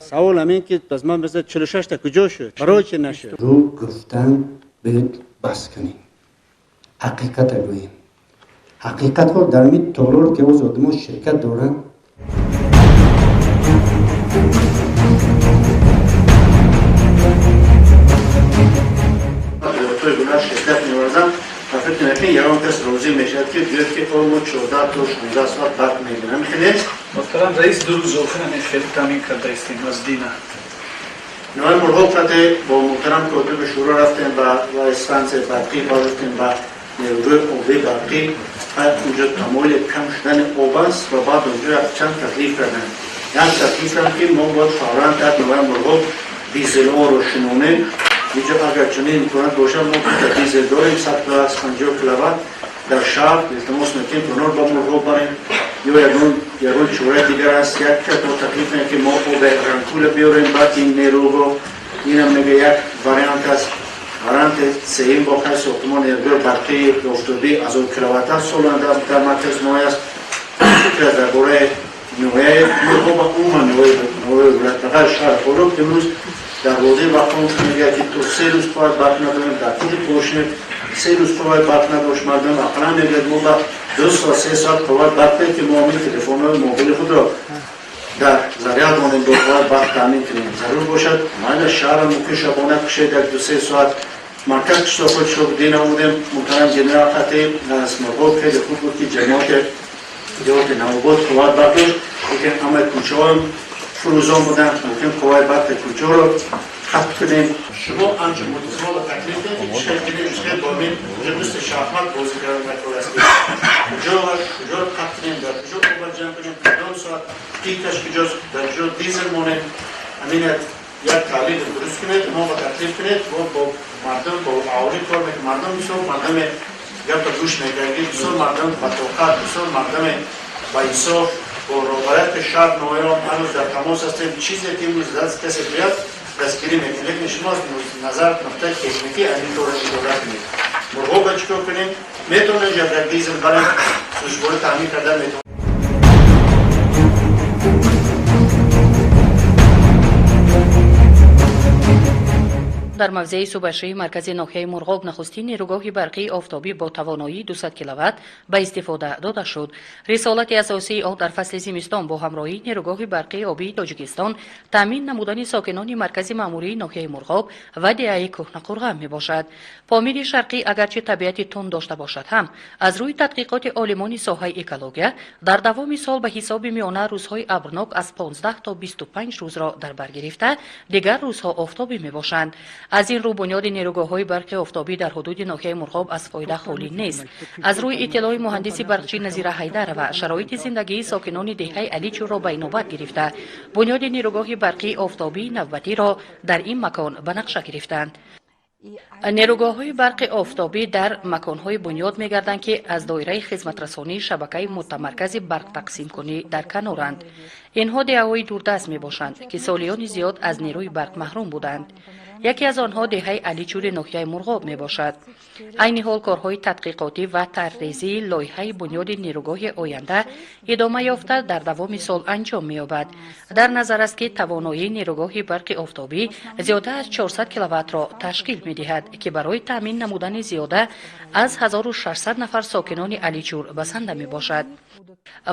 Савол ҳамин ки пас ман مثلا 46 تا куҷо шуд? Барои чӣ нашуд? Дурӯғ гуфтан бояд бас кунем. Ҳақиқатро гӯем. Ҳақиқатҳо дар ин толор ки оз одамо ширкат доранд. Ширкат меварзанд ва фикр мекунем ягон кас розӣ мешавад ки гӯяд ки мо 14 то 16 соат барқ мегирем. Ҳамин хел нест? Муҳтарам раис, ду рӯз охир ҳамин хел таъмин карда истем аз дина. Ноҳияи Мурғоб қате бо муҳтарам котиби шӯро рафтем ба стансияи барқӣ, баъд рафтем ба нерӯгоҳи обии барқӣ. Унҷо тамоили кам шудани об аст ва баъд унҷо якчанд таклиф карданд. Як таклиф карданд ки мо бояд фавран дар ноҳияи Мурғоб дизелҳоро шинонем. Инҷо агар чунин имконият бошад, мо дута дизел дорем, 150 киловатт дар шаҳр. Илтимос мекунем, ки онҳоро ба Мурғоб барем ё ягон чораи дигар аст. Як мо таклиф мекунем, ки мо оби ранкула биёрем ба ин нерӯгоҳ. Инам мега як вариант аст. Варианти сеюм бо хай сохтумон нерӯгоҳи барқии офтобӣ 1000 киловатт аст солона дар маркази ноҳия аст. Фикр аст дар бораи ноҳияи Мурғоб ва умуман ноҳияи вилоят, фақат шаҳри Хоруғ имрӯз дар водии Вахон мегӯяд ки то 3 рӯз қувват барқ надорем. Дар худи Пошнев 3 рӯз қувват барқ надошт. Мардум ақлан мегӯяд мо ба 2 соат 3 соат қувват барқ дед ки мо ҳамин телефонҳои мобили худро дар заряд монем, бо қувват барқ таъмин кунем. Зарур бошад майна шаҳрро мумкин шабона кушед як 2-3 соат. Марказ қишлоқҳо чиқо дин омудем. Муҳтарам генерал қате аз Мурғоб хеле хуб буд ки ҷамоати деҳоти Навобод қувват барқ дошт, лекин ҳамаи кӯчаҳоам фурӯзон буданд. Мумкин қувваи барқи кӯчаро қатъ кунем. Шумо анча мутасимола таклиф дед ки чӣ кунем, чӣ бо мин уже мисли шахмат бозӣ кардан дар кор аст ки куҷоро қатъ кунем, дар куҷо оба ҷамъ кунем, кадом соат пикаш куҷост, дар куҷо дизел монем. Ҳамин як таҳлил дуруст кунед, мо ба таклиф кунед, мо бо мардум, бо аҳолӣ кор мекунем. Мардум бисёр мардуме гапа гӯш мекард, бисёр мардум ба тоқат, бисёр мардуме ба инсоф. Бо роҳбарияти шаҳр ноҳияро ҳанӯз дар тамос ҳастем. Чизе ки имрӯз даст касе биёяд дастгирӣ мекунем, лекин шумо аз назар нуқтаи техникӣ аз ин корро идора кунед. Мурғобро чӣ кор кунем? Метавонем як дизел барем, сӯзишворӣ таъмин карда метавонем. Дар мавзеи Субашии маркази ноҳияи Мурғоб нахустин нерӯгоҳи барқии офтобӣ бо тавоноии 200 киловатт ба истифода дода шуд. Рисолати асосии он дар фасли зимистон бо ҳамроҳии нерӯгоҳи барқии обии Тоҷикистон таъмин намудани сокинони маркази маъмурии ноҳияи Мурғоб ва деҳаи Кӯҳнақурған мебошад. Помири Шарқӣ агарчи табиати тунд дошта бошад ҳам, аз рӯи тадқиқоти олимони соҳаи экология дар давоми сол ба ҳисоби миёна рӯзҳои абрнок аз 15 то 25 рӯзро дар бар гирифта, дигар рӯзҳо офтобӣ мебошанд. Аз ин рӯ бунёди нерӯгоҳҳои барқи офтобӣ дар ҳудуди ноҳияи Мурғоб аз фоида холӣ нест. Аз рӯи иттилои муҳандиси барқчӣ Назира Ҳайдарова, шароити зиндагии сокинони деҳаи Аличурро ба инобат гирифта, бунёди нерӯгоҳи барқии офтобии навбатиро дар ин макон ба нақша гирифтанд. Нерӯгоҳҳои барқи офтобӣ дар маконҳое бунёд мегарданд, ки аз доираи хизматрасонии шабакаи мутамаркази барқтақсимкунӣ дар каноранд. Инҳо деҳаҳои дурдаст мебошанд, ки солиёни зиёд аз нерӯи барқ маҳрум буданд. Яке аз онҳо деҳаи Аличури ноҳияи Мурғоб мебошад. Айни ҳол корҳои тадқиқотӣ ва тарҳрезии лоиҳаи бунёди нерӯгоҳи оянда идома ёфта, дар давоми сол анҷом меёбад. Дар назар аст, ки тавоноии нерӯгоҳи барқи офтобӣ зиёда аз 400 киловаттро ташкил медиҳад, ки барои таъмин намудани зиёда аз 1600 нафар сокинони Аличур басанда мебошад.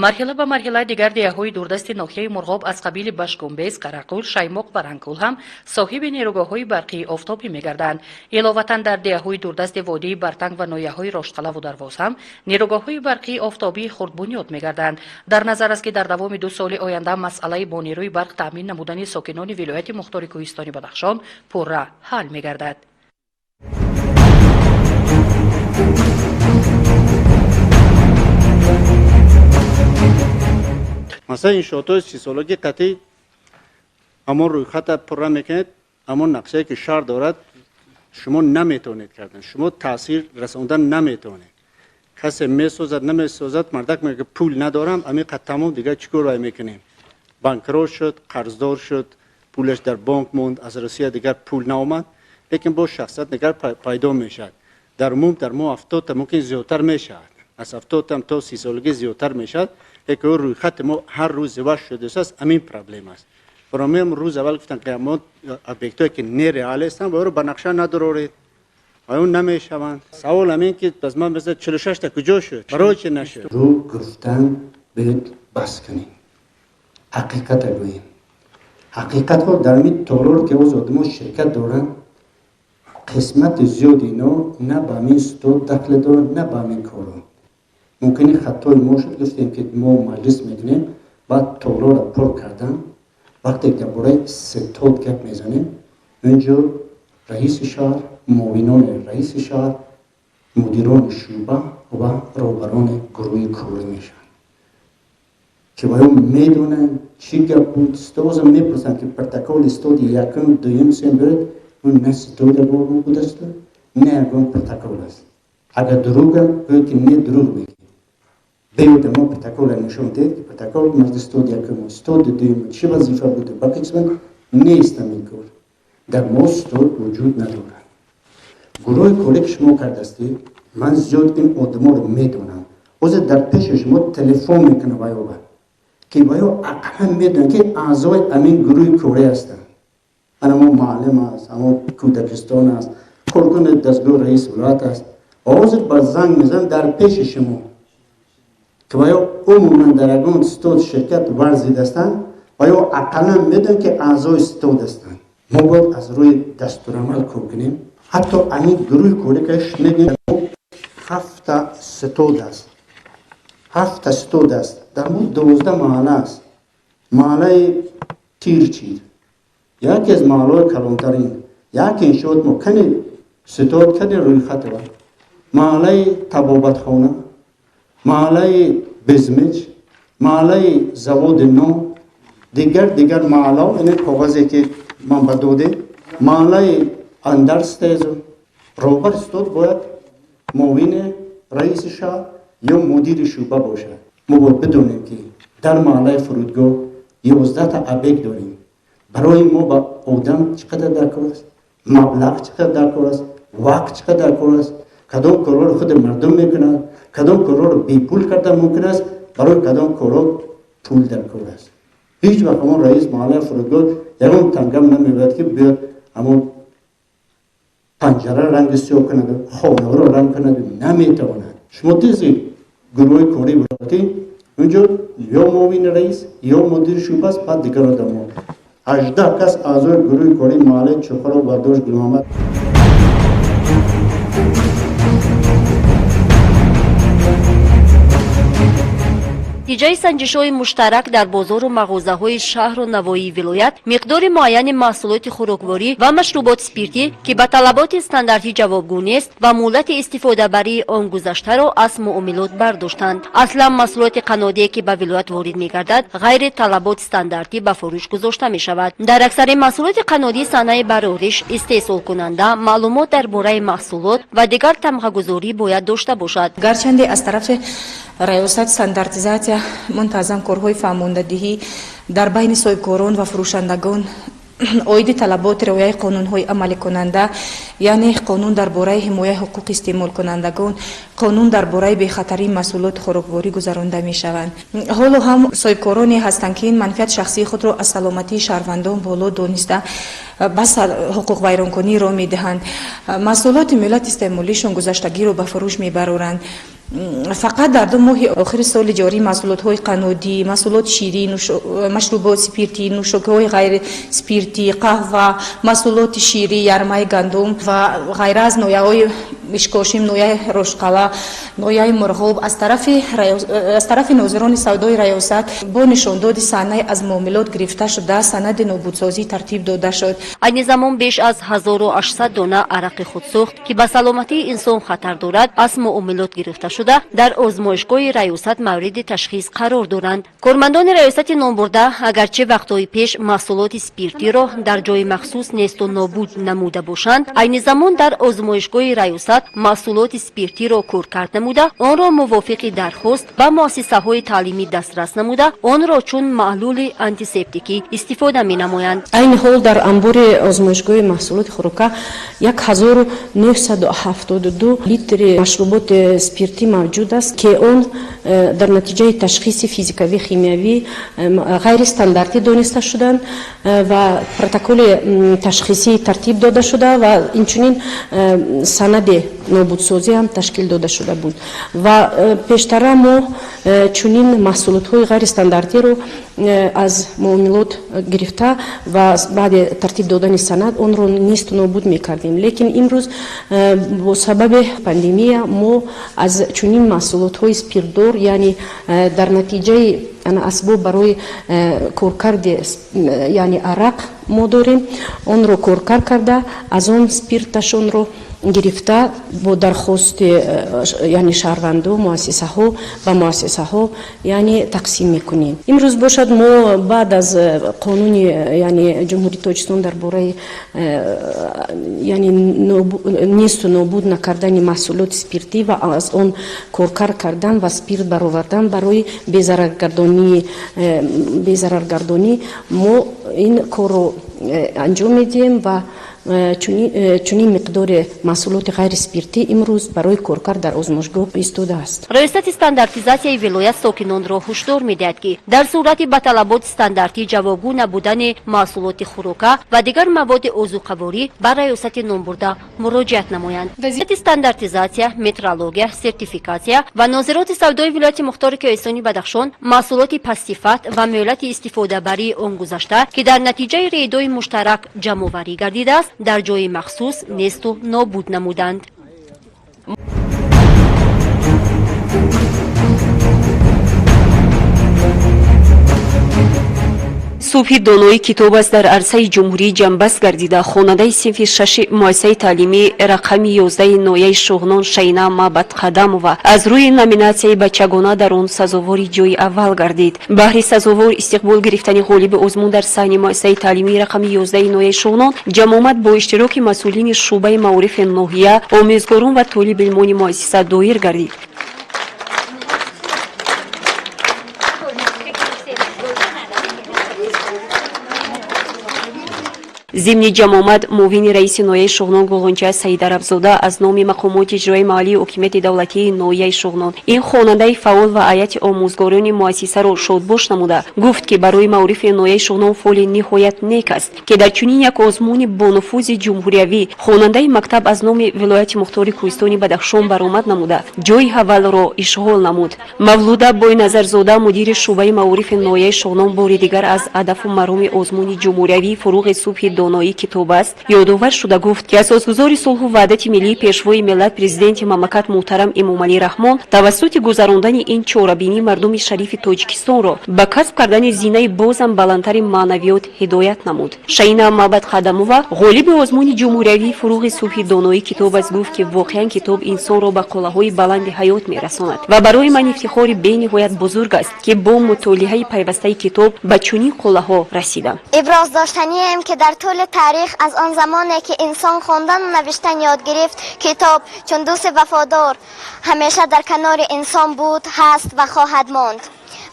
Марҳила ба марҳила дигар деҳаҳои дурдасти ноҳияи Мурғоб аз қабили Башгумбез, Қарақул, Шаймоқ ва Рангкул ҳам соҳиби нерӯгоҳҳои барқии офтобӣ мегарданд. Иловатан дар деҳаҳои дурдасти водии Бартанг ва ноҳияҳои Роштқалаву Дарвоз ҳам нерӯгоҳҳои барқии офтобии хурд бунёд мегарданд. Дар назар аст, ки дар давоми 2 соли оянда масъалаи бо нерӯи барқ таъмин намудани сокинони вилояти мухтори кӯҳистони Бадахшон пурра ҳал мегардад. Масалан, иншоотҳои сисолагӣ қатъи ҳамон рӯйхата пурра мекунед, ҳамон нақшае ки шаҳр дорад, шумо наметавонед кардан, шумо таъсир расондан наметавонед. Касе месозад, намесозад, мардак мегӯяд пул надорам, ҳамин қад тамом, дигар чӣ кор мекунем? Банкрот шуд, қарздор шуд, пулаш дар бонк монд, аз Русия дигар пул наомад, лекин боз шахсият дигар пайдо мешавад. Дар умум дар мо 70 мумкин зиёдтар мешавад, аз 70 то 30 солагӣ зиёдтар мешавад, лекин рӯйхати мо ҳар рӯз зиёд шудааст. Ҳамин проблема аст. برامیم روز اول گفتن که ما объектҳое ки нереал ҳастанд ва ба нақша надоред ва он намешаванд. Савол ҳамин ки пас ман مثلا 46 та куҷо шуд? Барои чӣ нашуд? Дурӯғ гуфтан бояд бас кунем. Ҳақиқат гӯем. Ҳақиқатҳо дар ин толор ки оз одамо ширкат доранд, қисмати зиёди ино на ба ҳамин стод дахле доранд, на ба ҳамин корон. Мумкин хатои мо шуд, гуфтем ки мо маҷлис мекунем, баъд толорро пур кардан. Вақте дар бораи сетод гап мезанем, инҷо раиси шаҳр, муовинони раиси шаҳр, мудирони шӯъба ва роҳбарони гурӯҳи корӣ мешаванд ки ваё медонанд чӣ гап буд. Стоза мепурсанд ки протоколи стоди якум, дуюм, сеюм биёред, он на стода будааст, на ягон протокол аст. Агар дурӯғам гӯяд ки не, дурӯғ мегӯед. Биёд мо протоколро нишон диҳед ки протокол маҷлис стоди якум, стоди дуюм чӣ вазифа буда, ба қисмат нест ҳамин кор. Дар мо стод вуҷуд надорад. Гурӯҳи корӣ ки шумо кардастед, ман зиёд ин одаморо медонам. Ҳозир дар пеши шумо телефон мекунам ваёба ки ваё ақаллан медонанд ки аъзои ҳамин гурӯҳи корӣ ҳастанд. Ана мо муаллим аст, амо кӯдакистон аст, коркуни дастгоҳи раиси вилоят аст. Ҳозир ба занг мезанам дар пеши шумо ки ваё умуман дар ягон стод ширкат варзидастанд, ваё ақаллан медонанд ки аъзои стод ҳастанд. Мо бояд аз рӯи дастурамал кор кунем. Ҳатто ҳамин гурӯҳи корӣ ки мегӯем 7 стод аст, 7 стод аст, дар мо 12 маҳалла аст. Маҳаллаи Тирчир яке аз маҳаллаҳои калонтарин, як иншоот мо кани стод кани рӯйхат ва маҳаллаи Табобатхона, маҳаллаи Безмеч, маҳаллаи Заводи нон, дигар маҳаллаҳо, ин коғазе ки ман ба додем, маҳаллаи Андарстезу. Роҳбари стод бояд муовини раиси шаҳр ё мудири шӯъба бошад. Мо бояд бидонем ки дар маҳаллаи фурудгоҳ 11 та объект дорем. Барои мо ба одам чӣ қадар дар кор аст, маблағ чӣ қадар дар кор аст, вақт чӣ қадар дар кор аст, кадом корҳоро худи мардум мекунад, кадом корҳоро бепул кардан мумкин аст, барои кадом корҳо пул дар кор аст. Ҳеҷ вақт ҳамон раис маҳаллаи фурудгоҳ ягон тангам намебояд ки биёд ҳамон панҷара ранги сиёҳ кунад, хонаҳоро ранг кунад, наметавонад. Шумо тези гурӯҳи кории вилоятӣ унҷо ё муовини раис ё мудири шӯъба аст, баъд дигар одамо. 18 кас аъзои гурӯҳи кории маҳаллаи Чуқуров, Бардош, Гулмуҳаммад. Натиҷаи санҷишҳои муштарак дар бозору мағозаҳои шаҳру навоии вилоят миқдори муайяни маҳсулоти хӯрокворӣ ва машруботи спиртӣ, ки ба талаботи стандартӣ ҷавобгӯ нест ва муҳлати истифодабарии он гузаштаро аз муомилот бардоштанд. Аслан маҳсулоти қаннодие, ки ба вилоят ворид мегардад, ғайри талаботи стандартӣ ба фурӯш гузошта мешавад. Дар аксари маҳсулоти қаннодӣ санаи барориш, истеҳсолкунанда, маълумот дар бораи маҳсулот ва дигар тамғагузорӣ бояд дошта бошад. Гарчанде аз тарафи раёсати стандартизатсия мунтазам корҳои фаҳмондадиҳӣ дар байни соҳибкорон ва фурӯшандагон оиди талаботи риояи қонунҳои амаликунанда, яъне қонун дар бораи ҳимояи ҳуқуқи истеъмолкунандагон, қонун дар бораи бехатарии маҳсулоти хӯрокворӣ гузаронда мешаванд. Ҳоло ҳам соҳибкороне ҳастанд, ки ин манфиати шахсии худро аз саломатии шаҳрвандон боло дониста бас ҳуқуқвайронкунӣ роҳ медиҳанд. Маҳсулоти муҳлати истеъмолишон гузаштагиро ба фурӯш мебароранд. Фақат дар 2 моҳи охири соли ҷорӣ маҳсулотҳои қаннодӣ, маҳсулоти ширӣ, машруботи спиртӣ, нӯшокиҳои ғайриспиртӣ, қаҳва, маҳсулоти ширӣ, ярмаи гандум ва ғайра аз ноҳияҳои Ишкошим, ноҳияи Рошқала, ноҳияи Мурғоб аз тарафи нозирони савдои раёсат бо нишондоди санаи аз муомилот гирифта шуда санади нобудсозӣ тартиб дода шуд. Айни замон беш аз 1800 дона арақи худсӯхт, ки ба саломатии инсон хатар дорад, аз муомилот гирифта шуда дар озмоишгоҳи раёсат мавриди ташхис қарор доранд. Кормандони раёсати номбурда агарчи вақтҳои пеш маҳсулоти спиртиро дар ҷои махсус несту нобуд намуда бошанд, айни замон дар озмоишгоҳи раёсат киловатт маҳсулоти спиртиро коркард намуда, онро мувофиқи дархост ба муассисаҳои таълимӣ дастрас намуда, онро чун маҳлули антисептикӣ истифода менамоянд. Айни ҳол дар анбори озмоишгоҳи маҳсулоти хӯрока 1972 литри машруботи спиртӣ мавҷуд аст, ки он дар натиҷаи ташхиси физикавӣ химиявӣ ғайристандартӣ дониста шуданд ва протоколи ташхисӣ тартиб дода шуда ва инчунин санади нобудсозӣ ҳам ташкил дода шуда буд. Ва пештара мо чунин маҳсулотҳои ғайристандартиро аз муомилот гирифта ва баъди тартиб додани санад онро несту нобуд мекардем. Лекин имрӯз бо сабаби пандемия мо аз чунин маҳсулотҳои спиртдор, яъне дар натиҷаи асбоб барои коркарди, яъне арақ мо дорем, онро коркард карда, аз он спирташонро гирифта, бо дархости, яъне шаҳрванду муассисаҳо ба муассисаҳо, яъне тақсим мекунем. Имрӯз бошад, мо баъд аз қонуни, яъне Ҷумҳурии Тоҷикистон дар бораи, яъне несту нобуд накардани маҳсулоти спиртӣ ва аз он коркард кардан ва спирт баровардан барои безараргардонӣ, мо ин корро анҷом медиҳем ва чунин миқдори маҳсулоти ғайриспиртӣ имрӯз барои коркард дар озмоишгоҳ истодааст. Раёсати стандартизатсияи вилоят сокинонро ҳушдор медиҳад, ки дар сурати ба талаботи стандартӣ ҷавобгӯ набудани маҳсулоти хӯрока ва дигар маводи озуқаворӣ ба раёсати номбурда муроҷиат намоянд. Вазифати стандартизатсия, метрология, сертификатсия ва нозироти савдои вилояти мухтори Кӯҳистони Бадахшон маҳсулоти пастсифат ва мӯҳлати истифодабарии он гузашта, ки дар натиҷаи рейдҳои муштарак ҷамъоварӣ гардидааст, дар ҷои махсус несту нобуд намуданд. Субҳи донои китоб аст дар арсаи ҷумҳурӣ ҷамъбаст гардида, хонандаи синфи шаши муассисаи таълимӣ рақами 11 ноҳияи Шуғнон Шайна Мабадқадамова аз рӯи номинатсияи бачагона дар он сазовори ҷои аввал гардид. Баҳри сазовор истиқбол гирифтани ғолиби озмун дар саҳни муассисаи таълимии рақами 11 ноҳияи Шуғнон ҷамъомад бо иштироки масъулини шӯъбаи маорифи ноҳия, омӯзгорон ва толибилмони муассиса доир гардид. Зимни ҷамъомад муовини раиси ноҳияи Шуғнон Гулғунча Саидарабзода аз номи мақомоти иҷроии маҳаллии ҳокимияти давлатии ноҳияи Шуғнон ин хонандаи фаъол ва ҳайати омӯзгорони муассисаро шодбош намуда, гуфт, ки барои маорифи ноҳияи Шуғнон фоли ниҳоят нек аст, ки дар чунин як озмуни бонуфузи ҷумҳуриявӣ хонандаи мактаб аз номи вилояти мухтори Кӯҳистони Бадахшон баромад намуда, ҷои аввалро ишғол намуд. Мавлуда Бойназарзода, мудири шӯъбаи маорифи ноҳияи Шуғнон, бори дигар аз ҳадафу мароми озмуни ҷумҳуриявии «Фуруғи субҳи доноӣ китоб аст» ёдовар шуда, гуфт, ки асосгузори сулҳу ваҳдати миллӣ, Пешвои миллат, Президенти мамлакат муҳтарам Эмомалӣ Раҳмон тавассути гузарондани ин чорабинӣ мардуми шарифи Тоҷикистонро ба касб кардани зинаи бозам баландтари маънавиёт ҳидоят намуд. Шаина Мабадқадамова, ғолиби озмуни ҷумҳуриявии «Фуруғи субҳи доноӣ китоб аст», гуфт, ки воқеан китоб инсонро ба қуллаҳои баланди ҳаёт мерасонад ва барои ман ифтихори бениҳоят бузург аст, ки бо мутолиаи пайвастаи китоб ба чунин қуллаҳо расидам. Иброз доштанием, ки дар тӯли таърих, аз он замоне ки инсон хондану навиштан ёд гирифт, китоб чун дӯсти вафодор ҳамеша дар канори инсон буд, ҳаст ва хоҳад монд.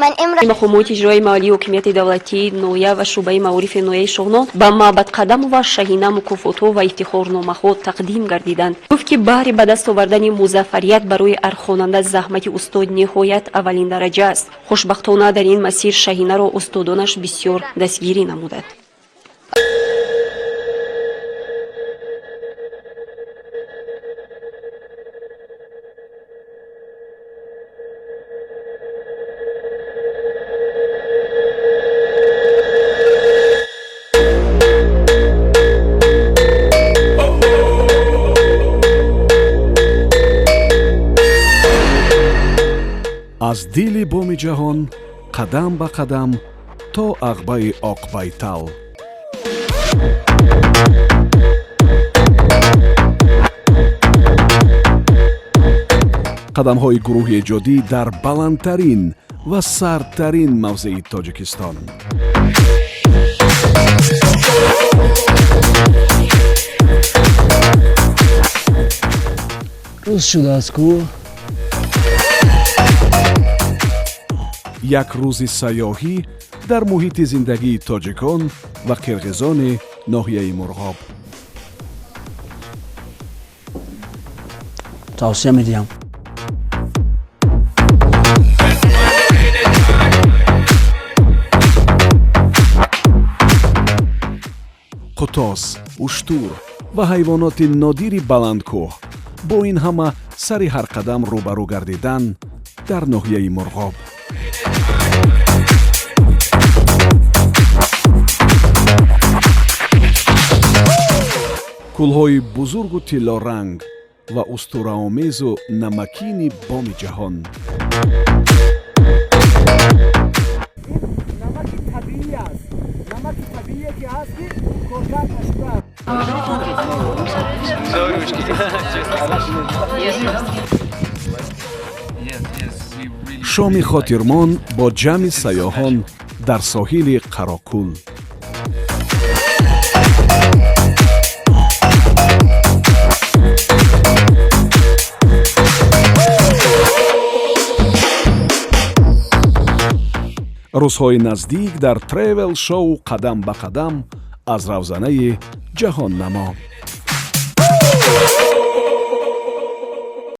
Ман имрӯз Мақомоти иҷроии маҳаллии ҳокимияти давлатии ноҳия ва шӯъбаи маорифи ноҳияи Шуғнон ба Маъбадқадамова Шаҳина мукофотҳо ва ифтихорномаҳо тақдим гардиданд. Гуфт, ки баҳри ба даст овардани музаффарият барои ҳар хонанда заҳмати устод ниҳоят аввалин дараҷа аст. Хушбахтона, дар ин масир Шаҳинаро устодонаш бисёр дастгирӣ намуданд. Аз дили боми ҷаҳон қадам ба қадам то ағбаи Оқбайтал. Қадамҳои гурӯҳи эҷодӣ дар баландтарин ва сардтарин мавзеи Тоҷикистон. Рӯз шудааст ку. Як рӯзи сайёҳӣ дар муҳити зиндагии тоҷикон ва қирғизони ноҳияи Мурғоб. Тавсия медиҳам. Қутос, уштур ва ҳайвоноти нодири баландкӯҳ бо ин ҳама сари ҳар қадам рӯбарӯ гардидан дар ноҳияи Мурғоб. Кӯлҳои бузургу тиллоранг ва устураомезу намакини боми ҷаҳон. Намаки табиӣ аст, намаки табиие ки ҳаст, ки коркард нашудааст. Шоми хотирмон бо ҷамъи сайёҳон дар соҳили Қарокул. Рӯзҳои наздик дар тревел шоу «Қадам ба қадам» аз равзанаи ҷаҳоннамо.